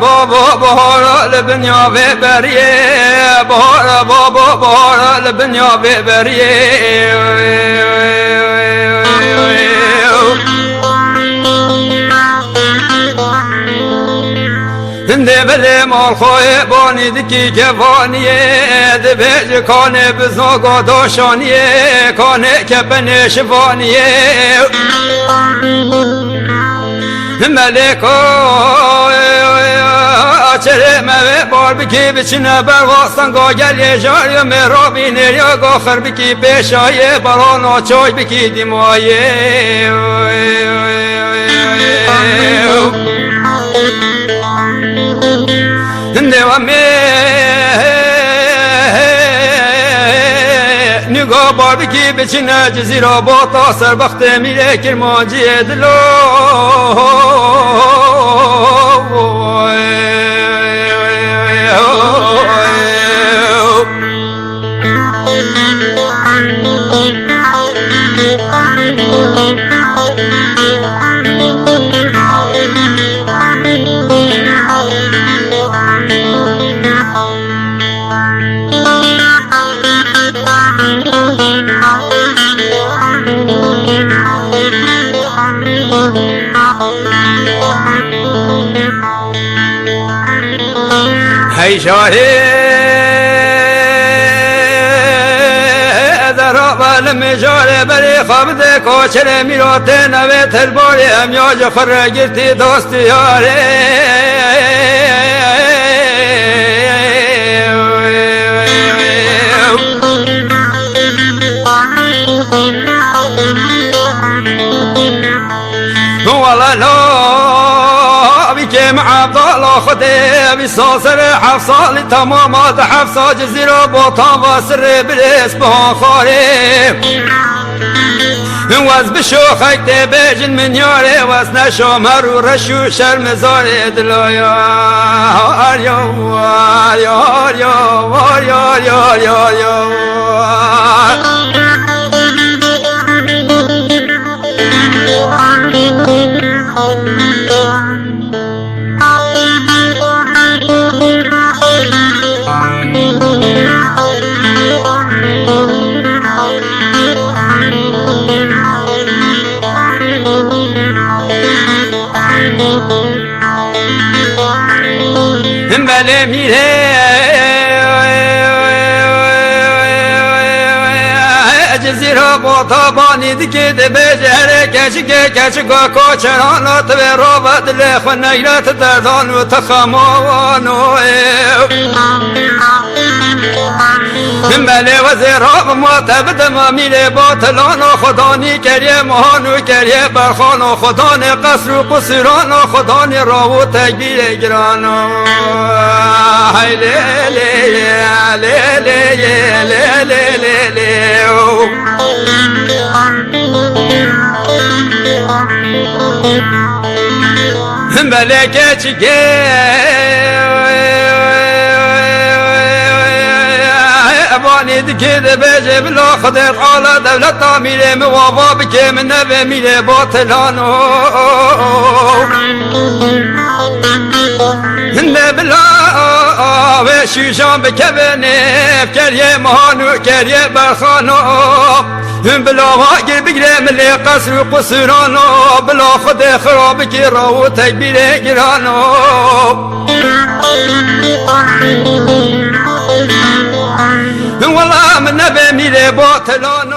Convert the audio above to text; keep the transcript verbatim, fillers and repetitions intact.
Baba bahara li binya vê beriyê, bahara baba bahara li binya vê beriyê. Hindê belê malxoyê banî dikî kevaniyê, dibêje kanê bi zoga daşaniyê, kanê kepenê şivaniyê. Melêko, çerê me wê bar bikî, biçine berwa senga gelê jariyê me rabî nêriya go xir bikî pêşayê, barana çay bikî dîmayê. Hindê we mê nîga bar bikî biçine Cizîra bota serbextê mîrê Kirmanciyê dilo. Hey jarê zeraba li mijarê berê xwe bide koçerê mîratê nevê telbarê em ya ji xwe re girtî dost û yarê. Wala la bikêm Ebdala Xwedê, vî sal serê heft salî temama di heft sal Cizîra Botan va sirê birêz bihan xwarê. Wez bi şoxek tê bêjin min yarê, wez ne şomer û reş û şermizarê dilo yar, yar, yar, yar, yar, yar, yar, yar, yar. Belê mîrê Cizîra Botabanî dikê dibêje, erê keçikê keçika koçerana, tu vê rava dilê xwe neyre, tu derdan û tu xemawano. Min belê wezê rabima te bidima mîrê batilana, Xudanî keriyê mihan û keriyê berxana, Xudanê qesr û qusûrana, Xudanê raw û tekbîrê girana. Hey lê lê lê, lê lê lê, lê lê lê lê. Belê keçikê banî dikê dibêje, bila Xwedê ala dewleta mîrê min wava bikê, min nevê mîrê batilano. Hinde bila wê şûjan bikeve nêv, keriyê mihan û keriyê berxano. Hûn bila wa gir bigire milê qesr û qusûrano, bila Xwedê xira bikî raw û tekbîrê girano. Hûn wela min nebe mîrê batilano.